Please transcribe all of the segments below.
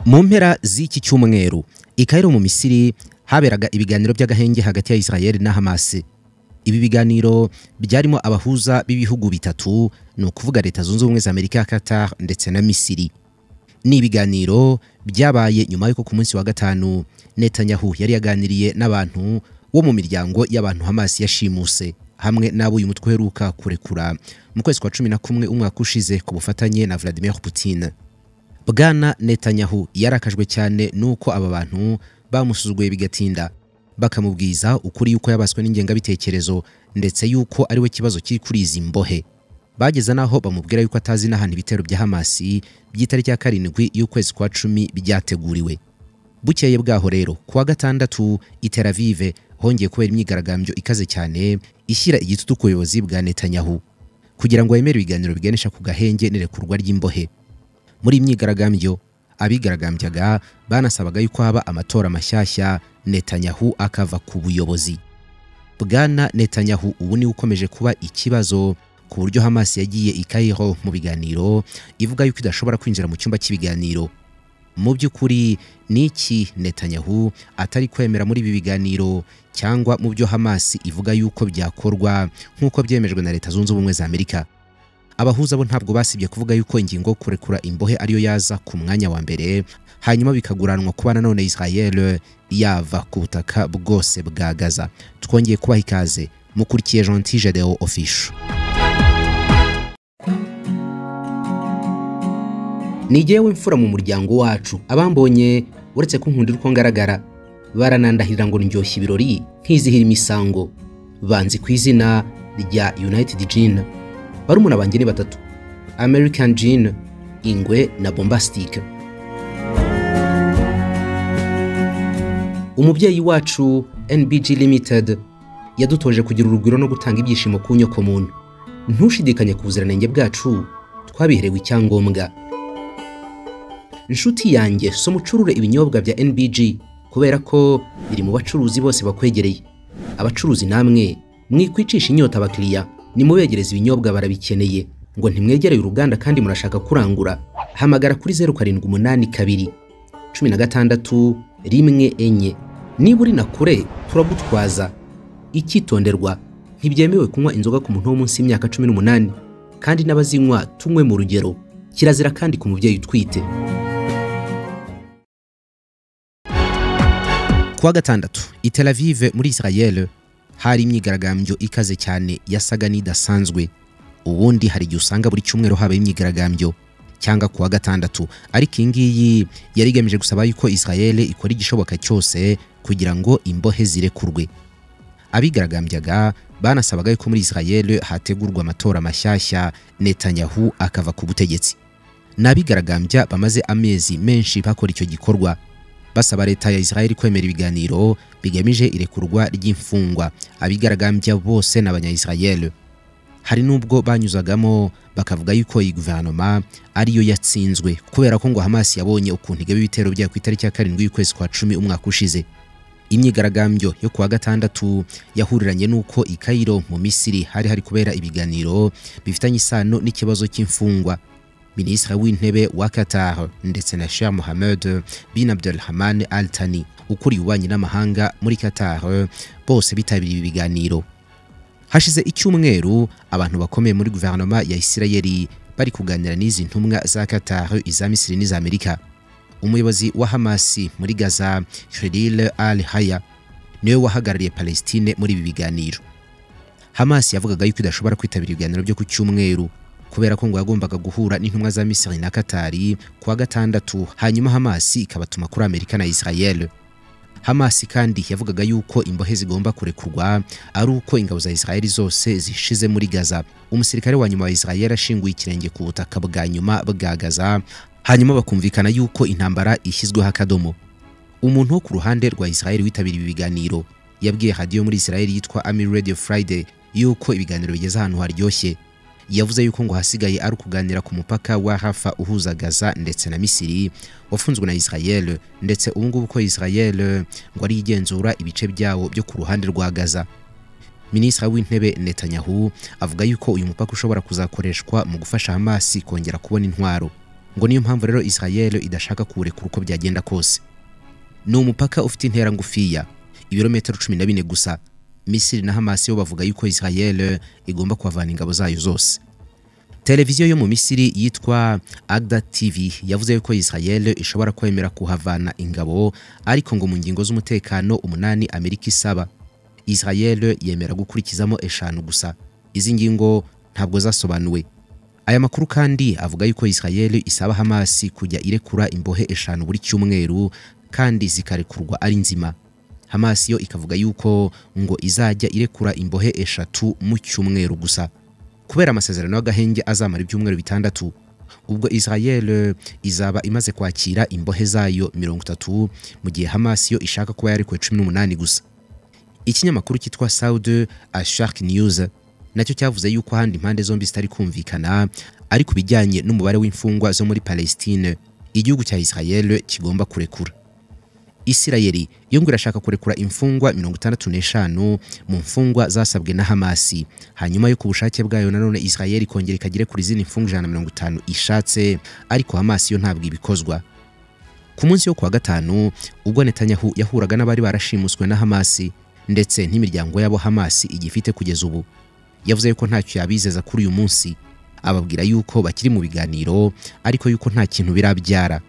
Mu mpera z'iki cyumweru i Cairo mu Misiri haberaga ibiganiro by'agahenge hagati ya Israel na Hamas. Ibi biganiro byarimo abahuza b'ibihugu bitatu, ni ukuvuga Leta Zunze Ubumwe za Amerika, Qatar ndetse na Misiri. Ni ibiganiro byabaye nyuma y'uko ku munsi wa gatanu Netanyahu yari yaganiriye n'abantu wo mu miryango y'abantu Hamas yashimuse hamwe n'abo uyu mutwe uheruka kurekura mu kwezi kwa 11 umwaka ushize ku bufatanye na Vladimir Putin. Bwana Netanyahu yarakajwe cyane nuko aba bantu bamusuzuguye bigatinda, bakamubwiza ukuri yuko yabaswe n'ingengabitekerezo ndetse yuko ari we kibazo kiri kuri izi mbohe. Bageze naho bamubwira yuko atazi n'ahantu ibitero bya Hamas by'itariki ya 7 y'ukwezi kwa 10 byateguriwe. Bukeye bwaho rero kuwa gatandatu i Tel Aviv hongeye kubera imyigaragambyo ikaze cyane ishyira igitutu ku buyobozi bwa Netanyahu kugira ngo yemere ibiganiro biganisha ku gahenge n'irekurwa ry'imbohe. Muri imyigaragambyo abigaragambyaga banasabaga yuko haba amatora mashyashya, Netanyahu akava ku buyobozi. Bwana Netanyahu ubu ni ukomeje kuba ikibazo ku buryo Hamas yagiye i Cairo mu biganiro ivuga yuko idashobora kwinjira mu cyumba cy'ibiganiro. Mu by'ukuri niki Netanyahu atari kwemera muri ibi biganiro cyangwa mu byo Hamas ivuga yuko byakorwa nk'uko byemejwe na Leta Zunze Ubumwe za Amerika? Abahuza bo ntabwo basibye kuvuga yuko ingingo kurekura imbohe ariyo yaza ku mwanya wa mbere, hanyuma bikaguranwa kuba nanone Israel yava ku butaka bwose bwa Gaza. Twongeye kubaha ikaze mukurikiye Gentil Gedeo Official. Nigewe mfura mu muryango wacu, abambonye uretse ko nkundira uko ngaragara baranandahirira ngo ndyoshye ibirori nkizihira imisango. Banzi ku izina rya United Gin. Barumuna banjye ni batatu: American Gin, Ingwe na Bombastic. Umubyeyi wacu NBG Limited yadutoje kugira urugwiro no gutanga ibyishimo ku nyoko muntu. Ntushidikanye ku buziranenge bwacu, twabiherewe icyangombwa. Inshuti yanjye, so mucurure ibinyobwa bya NBG kubera ko biri mu bacuruzi bose bakwegereye. Abacuruzi namwe mwikwicisha inyota abakiriya, nimubegereza ibinyobwa barabikeneye. Ngo ntimwegereye uruganda kandi murashaka kurangura, hamagara kuri 0782 16 14. Niba uri na kure turagutwaza. Icyitonderwa, ntibyemewe kunywa inzoga ku muntu wo munsi y'imyaka 18, kandi n'abazinywa tunywe mu rugero. Kirazira kandi ku mubyeyi utwite. Kuwa gatandatu i Tel Aviv muri Israel hari imyigaragambyo ikaze cyane yasaga n'idasanzwe. Ubundi hari igihe usanga buri cyumweru haba imyigaragambyo cyangwa kuwa gatandatu, ariko iyi ngiyi yari igamije gusaba yuko Israel ikora igishoboka cyose kugira ngo imbohe zirekurwe. Abigaragambyaga banasabaga yuko muri Israel hategurwa amatora mashyashya, Netanyahu akava ku butegetsi. N'abigaragambya bamaze amezi menshi bakora icyo gikorwa, basaba leta ya Israel kwemera ibiganiro bigamije irekurwa ry'imfungwa. Abigaragambya bose n'abanya-Israel. Hari nubwo banyuzagamo bakavuga yuko iyi guverinoma ariyo yatsinzwe kubera ko ngo Hamas yabonye ukuntu igaba ibitero byayo ku itariki ya 7 y'ukwezi kwa 10 umwaka ushize. Imyigaragambyo yo kuwa gatandatu yahuriranye nuko i Cairo mu Misiri hari kubera ibiganiro bifitanye isano n'ikibazo cy'imfungwa. Minisitiri w'intebe wa Qatar ndetse na Sheikh Mohammed bin Abdulrahman Al Thani ukuriye ububanyi n'amahanga muri Qatar bose bitabiriye ibi biganiro. Hashize icyumweru abantu bakomeye muri guverinoma ya Israel bari kuganira n'izi ntumwa za Qatar, iza Misiri n'iza Amerika. Umuyobozi wa Hamas muri Gaza, Khalil al-Hayya, niwe wahagarariye Palestine muri ibi biganiro. Hamas yavugaga yuko idashobora kwitabira ibiganiro byo ku cyumweru kubera ko ngo yagombaga guhura n'intumwa za Misiri na Qatar kuwa gatandatu, hanyuma Hamas ikabatuma kuri Amerika na Israel. Hamas kandi yavugaga yuko imbohe zigomba kurekurwa ari uko ingabo za Israel zose zishize muri Gaza. Umusirikare wa nyuma wa Israel ashinguye ikirenge ku butaka bwa nyuma bwa Gaza, hanyuma bakumvikana yuko intambara ishyizweho akadomo. Umuntu wo ku ruhande rwa Israel witabiriye ibi biganiro yabwiye radio muri Israel yitwa Ami Radio Friday yuko ibiganiro bigeze ahantu haryoshye. Yavuze yuko ngo hasigaye ari kuganira ku mupaka wa Rafa uhuza Gaza ndetse na Misiri wafunzwe na Israel, ndetse ubu ngubu ko Israel ngo ari igenzura ibice byawo byo ku ruhande rwa Gaza. Minisitiri w'intebe Netanyahu avuga yuko uyu mupaka ushobora kuzakoreshwa mu gufasha Hamas kongera kubona intwaro. Ngo niyo mpamvu rero Israel idashaka kuwurekura uko byagenda kose. Ni umupaka ufite intera ngufiya, ibirometero 14 gusa. Misiri na Hamas yo bavuga yuko Israel igomba kuhavana ingabo zayo zose. Televiziyo yo mu Misiri yitwa Agda TV yavuze yuko Israel ishobora kwemera kuhavana ingabo, ariko ngo mu ngingo z'umutekano 8 Amerika isaba, Israel yemera gukurikizamo 5 gusa. Izi ngingo ntabwo zasobanuwe. Aya makuru kandi avuga yuko Israel isaba Hamas kujya irekura imbohe 5 buri cyumweru kandi zikarekurwa ari nzima. Hamas yo ikavuga yuko ngo izajya irekura imbohe 3 mu cyumweru gusa. Kubera amasezerano y'agahenge azamara ibyumweru 6, ubwo Israel izaba imaze kwakira imbohe zayo 30, mu gihe Hamas yo ishaka kuba yarekuwe 18 gusa. Ikinyamakuru cyitwa Saudi Asharq News nacyo cyavuze yuko handi impande zombi zitari kumvikana ari kubijyanye n'umubare w'imfungwa zo muri Palestine igihugu cya Israel kigomba kurekura. Israel yo ngo irashaka kurekura imfungwa 65 mu mfungwa zasabwe na Hamas, hanyuma yo kubushake bwayo nanone Israel ikongera ikagire kuri izindi mfungwa 150 ishatse, ariko Hamas yo ntabwo ibikozwa. Ku munsi wo kuwa gatanu ubwo Netanyahu yahuraga n'abari barashimuswe na Hamas ndetse n'imiryango yabo Hamas igifite kugeza ubu, yavuze yuko ntacyo yabizeza kuri uyu munsi, ababwira yuko bakiri mu biganiro ariko yuko nta kintu birabyara.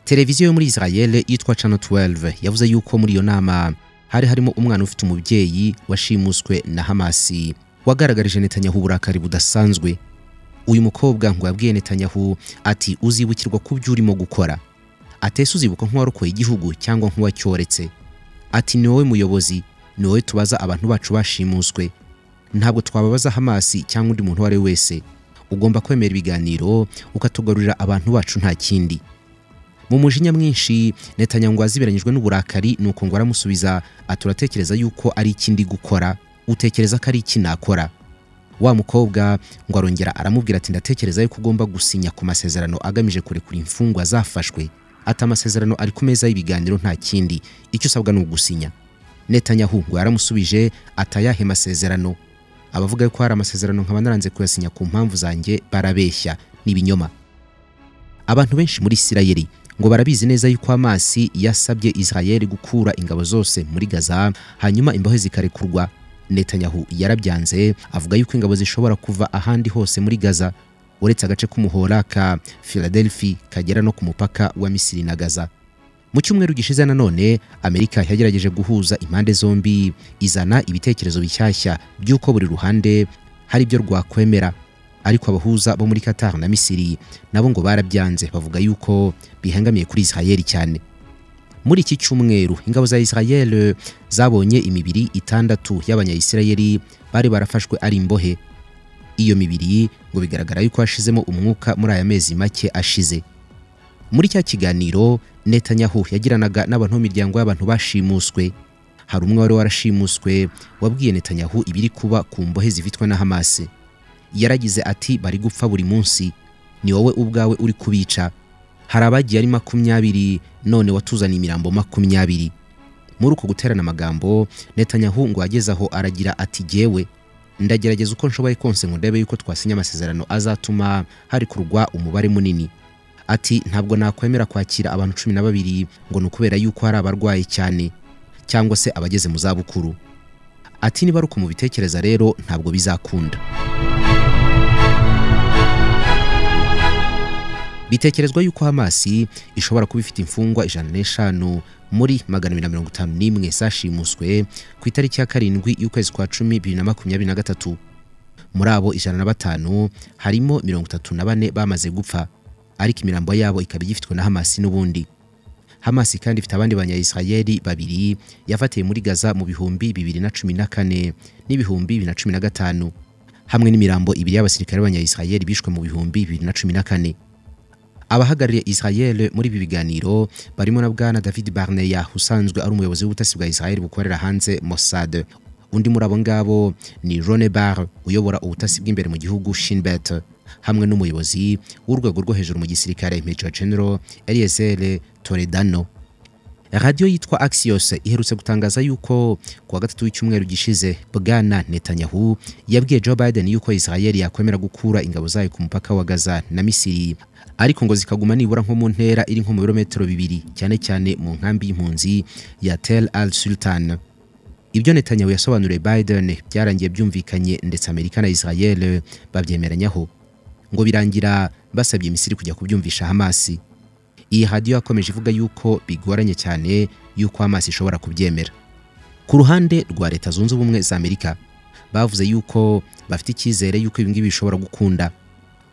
Televiziyo yo muri Israel yitwa Channel 12 yavuze yuko muri iyo nama hari harimo umwana ufite umubyeyi washimuswe na Hamas wagaragarije Netanyahu uburakari budasanzwe. Uyu mukobwa ngo yabwiye Netanyahu ati uzibukirwa ku byo urimo gukora, atese uzibuka nk'uwarokoye igihugu cyangwa nk'uwacyoretse, ati ni wowe muyobozi, ni wowe tubaza abantu bacu bashimuswe, ntabwo twababaza Hamas cyangwa undi muntu uwo ari we wese, ugomba kwemera ibiganiro ukatugarurira abantu bacu nta kindi. Mu mujinya mwinshi Netanyahu ngo aziberanyijwe n'uburakari, nuko ngo aramusubiza aturatekereza yuko ari ikindi gukora, utekereza ko ari iki nakora. Wa mukobwa ngo arongera aramubwira ati ndatekereza yuko ugomba gusinya ku masezerano agamije kurekura imfungwa zafashwe, ati amasezerano ari ku meza y'ibiganiro nta kindi, icyo usabwa ni ugusinya. Netanyahu ngo yaramusubije atayahe masezerano, abavuga yuko hari amasezerano nkaba naranze kuyasinya ku mpamvu zanjye barabeshya, ni ibinyoma. Abantu benshi muri Israel ngo barabizi neza yuko Hamas yasabye Israel gukura ingabo zose muri Gaza hanyuma imbohe zikarekurwa. Netanyahu yarabyanze avuga yuko ingabo zishobora kuva ahandi hose muri Gaza uretse agace k'umuhora ka Philadelphia kagera no ku mupaka wa Misiri na Gaza. Mu cyumweru gishize nanone Amerika yagerageje guhuza impande zombi izana ibitekerezo bishyashya by'uko buri ruhande hari ibyo rwakwemera, ariko abahuza bo muri Qatar na Misiri nabo ngo barabyanze bavuga yuko bihangamiye kuri Israel cyane. Muri iki cyumweru ingabo za Israel zabonye imibiri 6 y'abanya-Israeli bari barafashwe ari imbohe. Iyo mibiri ngo bigaragara yuko hashizemo umwuka muri aya mezi make ashize. Muri cya kiganiro Netanyahu yagiranaga n'abantu b'imiryango y'abantu bashimuswe, hari umwe wari warashimuswe wabwiye Netanyahu ibiri kuba ku mbohe zifitwe na Hamas. Yaragize ati bari gupfa buri munsi, ni wowe ubwawe uri kubica, hari abagiye ari 20 none watuzaniye imirambo 20. Muri uko guterana amagambo Netanyahu ngo ageze aho aragira ati jyewe ndagerageza uko nshoboye konse ngo ndebe yuko twasinya amasezerano azatuma hari kurwa umubare munini. Ati ntabwo nakwemera kwakira abantu 12 ngo nukubera yuko hari abarwaye cyane cyangwa se abageze mu zabukuru. Ati niba ruko mubitekereza rero ntabwo bizakunda. Bitekerezwa yuko Hamas ishobora kuba ifite imfungwa 105 muri 251 zashimuswe ku itariki ya 7 y'ukwezi kwa 10 2023. Muri abo 105 harimo 34 bamaze gupfa, ariko imirambo yabo ikaba igifitwe na Hamas n'ubundi. Hamas kandi ifite abandi banya-Israeli babiri yafatiye muri Gaza mu 2014 n'ibihumbi 2015, hamwe n'imirambo ibiri y'abasirikare b'abanya-Israeli bishwe mu 2014. Abahagarariye Israel muri ibi biganiro barimo na bwana David Barnea usanzwe ari umuyobozi w'ubutasi bwa Israel bukorera hanze Mossad. Undi muri abo ngabo ni Rone Bar uyobora ubutasi bw'imbere mu gihugu Shin Bet, hamwe n'umuyobozi w'urwego rwo hejuru mu gisirikare Major General Eliezer Toledano. Radiyo yitwa Axios iherutse gutangaza yuko kuwa gatatu w'icyumweru gishize Bwana Netanyahu yabwiye Joe Biden yuko Israel yakwemera gukura ingabo zayo ku mupaka wa Gaza na Misiri, ariko ngo zikaguma nibura nko mu ntera iri nko mu birometero 2, cyane cyane mu nkambi y'impunzi ya Tel Al Sultan. Ibyo Netanyahu yasobanuriye Biden byarangiye byumvikanye, ndetse Amerika na Israel babyemeranyaho, ngo birangira basabye Misiri kujya kubyumvisha Hamas. Iyi radiyo yakomeje ivuga yuko bigoranye cyane yuko Hamas ishobora kubyemera. Ku ruhande rwa Leta Zunze Ubumwe za Amerika bavuze yuko bafite icyizere yuko ibi ngibi bishobora gukunda.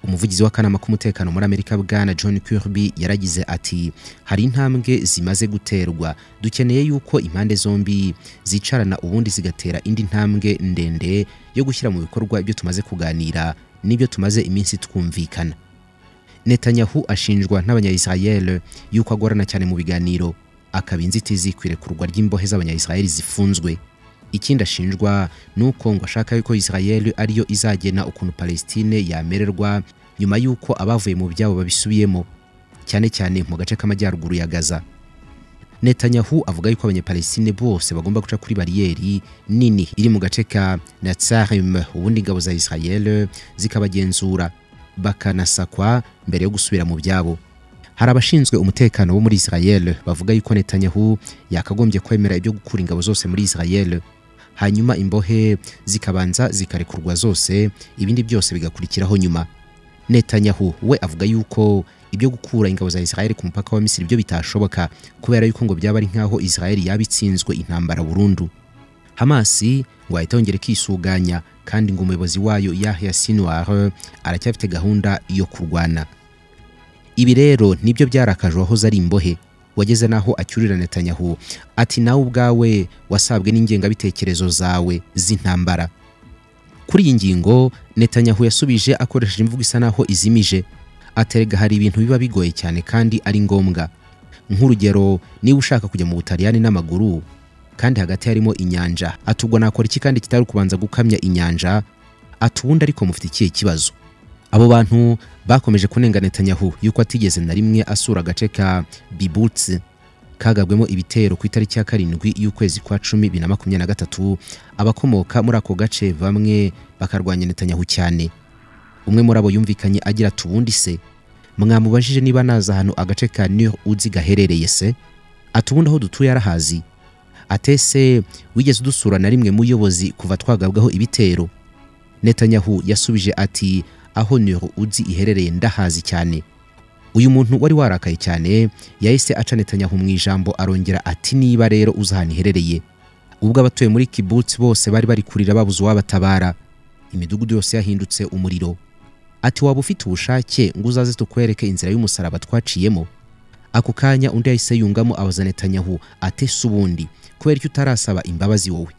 Umuvugizi w'akanama k'umutekano muri Amerika Bwana John Kirby yaragize ati hari intambwe zimaze guterwa, dukeneye yuko impande zombi zicarana ubundi zigatera indi ntambwe ndende yo gushyira mu bikorwa ibyo tumaze kuganira n'ibyo tumaze iminsi twumvikana. Netanyahu ashinjwa n'abanya-Israel yuko agorana cyane mu biganiro, akaba inzitizi kwirekurwa ry'imbohe z'abanya-Israel zifunzwe. Ikindi ashinjwa nuko ngo ashaka yuko Israel ariyo izagena ukuntu Palestine yamererwa nyuma yuko abavuye mu byabo babisubiyemo, cyane cyane mu gace k'amajyaruguru ya Gaza. Netanyahu avuga yuko abanya-Palestine bose bagomba guca kuri bariyeri nini iri mu gace ka Netzarim, ubundi ingabo za Israel zikabagenzura bakanasakwa mbere yo gusubira mu byabo. Hari abashinzwe umutekano wo muri Israel bavuga yuko Netanyahu yakagombye kwemera ibyo gukura ingabo zose muri Israel, hanyuma imbohe zikabanza zikarekurwa zose, ibindi byose bigakurikiraho nyuma. Netanyahu we avuga yuko ibyo gukura ingabo za Israel ku mupaka wa Misiri byo bitashoboka, kubera yuko ngo byaba ari nkaho Israel yabitsinzwe intambara burundu. Hamas ngo ahita yongera ikisuganya, kandi ngo umuyobozi wayo Yahya Sinwar aracyafite gahunda yo kurwana. Ibi rero nibyo byarakaje wahoze ari imbohe, wageze naho acyurira Netanyahu ati nawe ubwawe wasabwe n'ingengabitekerezo zawe z'intambara. Kuri iyi ngingo Netanyahu yasubije akoresheje imvugo isa naho izimije, aterega hari ibintu biba bigoye cyane kandi ari ngombwa. Nk'urugero, niba ushaka kujya mu Butaliyani n'amaguru kandi hagati harimo inyanja, atubwo nakora iki kandi kitari kubanza gukamya inyanja? Atubundi ariko mufite ikihe kibazo? Abo bantu bakomeje kunenga Netanyahu yuko atigeze na rimwe asura agace ka Bibutsi kagabwemo ibitero ku itariki ya 7 y'ukwezi kwa 10 2023. Abakomoka muri ako gace bamwe bakarwanya Netanyahu cyane. Umwe muri abo yumvikanye agira ati ubundi se mwamubajije niba naza hano agace ka Nur Uzi gaherereye se? Atubundi aho dutuye arahazi? Atese wigeze udusura na rimwe muyobozi kuva twagabwaho ibitero? Netanyahu yasubije ati aho Nur Uzi iherereye ndahazi cyane. Uyu muntu wari warakaye cyane yahise aca Netanyahu mu ijambo arongera ati niba rero uza ahantu iherereye. Ubwo abatuye muri kibbutz bose bari bari kurira babuze uwabatabara, imidugudu yose yahindutse umuriro. Ati waba ufite ubushake ngo uzaze tukwereke inzira y'umusaraba twaciyemo? Ako kanya undi yahise yungamo abaza Netanyahu ati se ubundi kubera icyo utarasaba imbabazi wowe?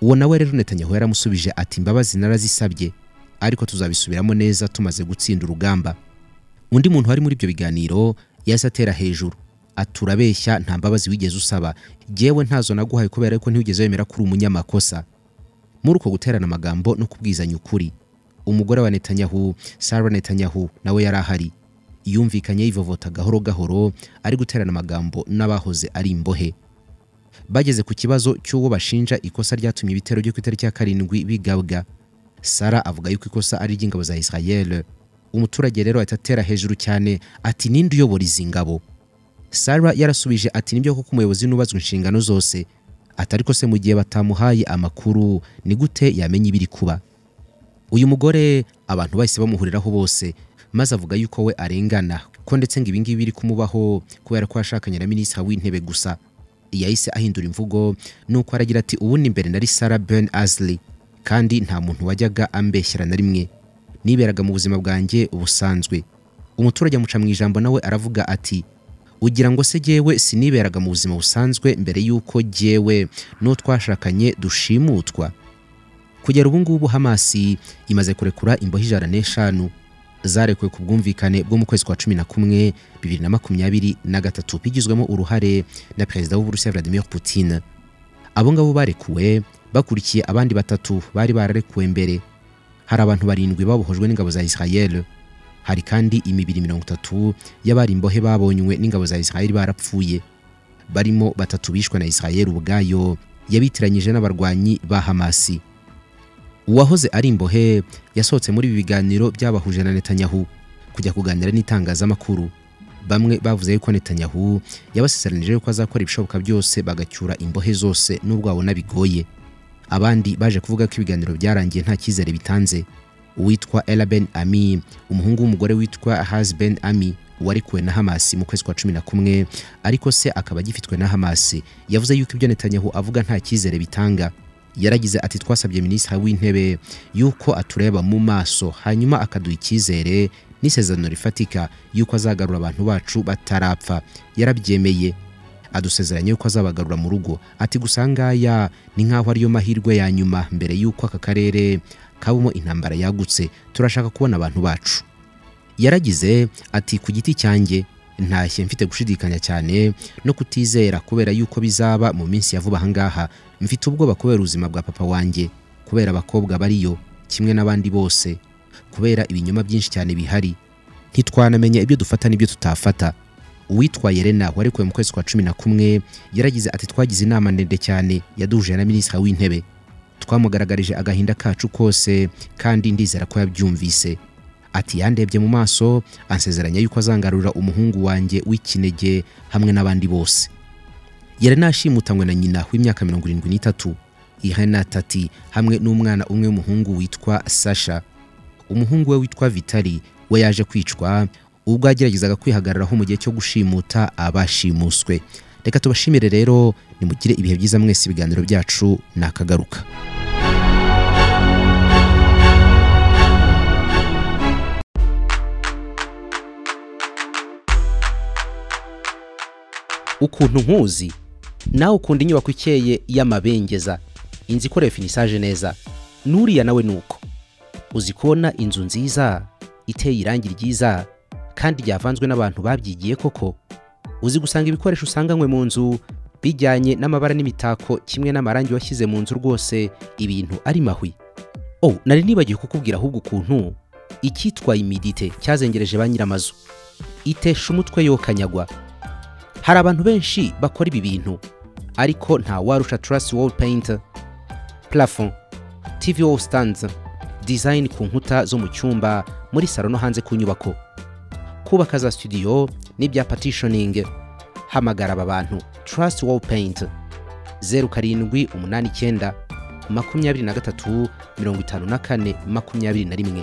Uwo nawe rero Netanyahu yaramusubije ati imbabazi narazisabye, ariko tuzabisubiramo neza tumaze gutsinda urugamba. Undi muntu wari muri ibyo biganiro yahise atera hejuru aturabeshya, nta mbabazi wigeze usaba, jewe ntazo naguhaye kubera ko ntiwigeze wemera kuri umunyamakosa. Muri uko guterana amagambo no kubwizanya ukuri, umugore wa Netanyahu Sarah Netanyahu nawe yari ahari, yumvikanye yivovota gahoro gahoro ari guterana amagambo n'abahoze ari imbohe. Bageze ku kibazo cy'uwo bashinja ikosa ryatumye ibitero byo ku itariki ya 7 bigabwa, Sarah avuga yuko ikosa ari iry'ingabo za Israel. Umuturage rero atatera hejuru cyane ati ninde uyobora izi ngabo? Sarah yarasubije ati nibyo koko umuyobozi n'ubazwe inshingano zose, atariko se mu gihe batamuhaye amakuru ni gute yamenye ibiri kuba? Uyu mugore abantu bahise bamuhuriraho bose, maze avuga yuko we arengana, ko ndetse ngo ibingibi biri kumubaho kubera ko yashakanye na minisitiri w'intebe gusa. Yahise ahindura imvugo nuko aragira ati ubundi mbere nari Sarah Ben Asley, kandi nta muntu wajyaga ambeshyera na rimwe, niberaga mu buzima bwanjye busanzwe. Umuturage amuca mu ijambo nawe aravuga ati ugira ngo se jyewe siniberaga mu buzima busanzwe mbere yuko jyewe no twashakanye dushimutwa? Kugera ubu ngubu Hamas imaze kurekura imbohe 105 zarekuwe ku bwumvikane bwo mu kwezi kwa 11 2023, bigizwemo uruhare na Perezida w'Uburusiya Vladimir Putin. Abo ngabo barekuwe bakurikiye abandi batatu bari bararekuwe mbere. Hari abantu 7 babohojwe n'ingabo za Israel. Hari kandi imibiri 30 y'abari imbohe babonywe n'ingabo za Israel barapfuye. barimo 3 bishwe na Israel ubwayo yabitiranyije n'abarwanyi ba Hamasi. Uwahoze ari imbohe yasohotse muri ibi biganiro byabahuje na Netanyahu kujya kuganira n'itangazamakuru. Bamwe bavuze yuko Netanyahu yabasezeranije yuko azakora ibishoboka byose bagacyura imbohe zose nubwo abona bigoye. Abandi baje kuvuga ko ibiganiro byarangiye nta cyizere bitanze. Uwitwa Ella Ben Ami, umuhungu w'umugore witwa Haz Ben Ami warikuwe na Hamas mu kwezi kwa 11 ariko se akaba agifitwe na Hamas, yavuze yuko ibyo Netanyahu avuga nta cyizere bitanga. Yaragize ati twasabye minisitiri w'intebe yuko atureba mu maso hanyuma akaduha icyizere n'isezerano rifatika yuko azagarura abantu bacu batarapfa. Yarabyemeye, adusezeranye yuko azabagarura mu rugo. Ati gusa ngaya ni nkaho ariyo mahirwe ya nyuma mbere yuko aka karere kabamo intambara yagutse, turashaka kubona abantu bacu. Yaragize ati ku giti cyanjye ntashye mfite gushidikanya cyane no kutizera kubera yuko bizaba mu minsi ya vuba ahangaha. Mfite ubwoba kubera ubuzima bwa papa wanjye, kubera abakobwa bariyo kimwe n'abandi bose, kubera ibinyoma byinshi cyane bihari, ntitwanamenya ibyo dufata n'ibyo tutafata. Uwitwa Yerena warekuwe mu kwezi kwa 11 yaragize ati twagize inama ndende cyane yaduhuje na minisitiri w'intebe, twamugaragarije agahinda kacu kose kandi ndizera ko yabyumvise. Ati yandebye mu maso ansezeranya yuko azangarura umuhungu wanjye w'ikinege hamwe n'abandi bose. Yerena ashimutanywe na nyina w'imyaka 73 Irena Tati hamwe n'umwana umwe w'umuhungu witwa Sasha. Umuhungu we witwa Vitali we yaje kwicwa ubwo yageragezaga kwihagararaho mu gihe cyo gushimuta abashimuswe. Reka tubashimire rero, nimugire ibihe byiza mwese, ibiganiro byacu nakagaruka. Ukuntu nkuzi nawe ukunda inyubako ikeye y'amabengeza, inzu ikorewe finissage neza, nuriya nawe nuko uzi kubona inzu nziza iteye irangi ryiza kandi ryavanzwe n'abantu babyigiye koko. Uzi gusanga ibikoresho usanganywe mu nzu bijyanye n'amabara n'imitako kimwe n'amarangi washyize mu nzu, rwose ibintu ari mahwi. Oh, nari nibagiwe kukubwira ahubwo ukuntu icyitwa imidite cyazengereje ba nyiramazu, itesha umutwe yokanyagwa. Hari abantu benshi bakora ibi bintu ariko nta warusha Trust Wall Paint, plafond, TV wall stands, design ku nkuta zo mu cyumba, muri salo no hanze ku nyubako, kubaka za studio n'ibya partitioning. Hamagara aba bantu Trust Wall Paint 0789 23 54 21.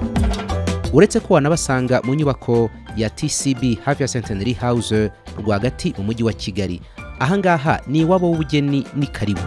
Uretse ko wanabasanga mu nyubako ya TCB hafi ya Centenary House rwagati mu mujyi wa Kigali. Ahangaha ni iwabo w'ubugeni, ni karibu.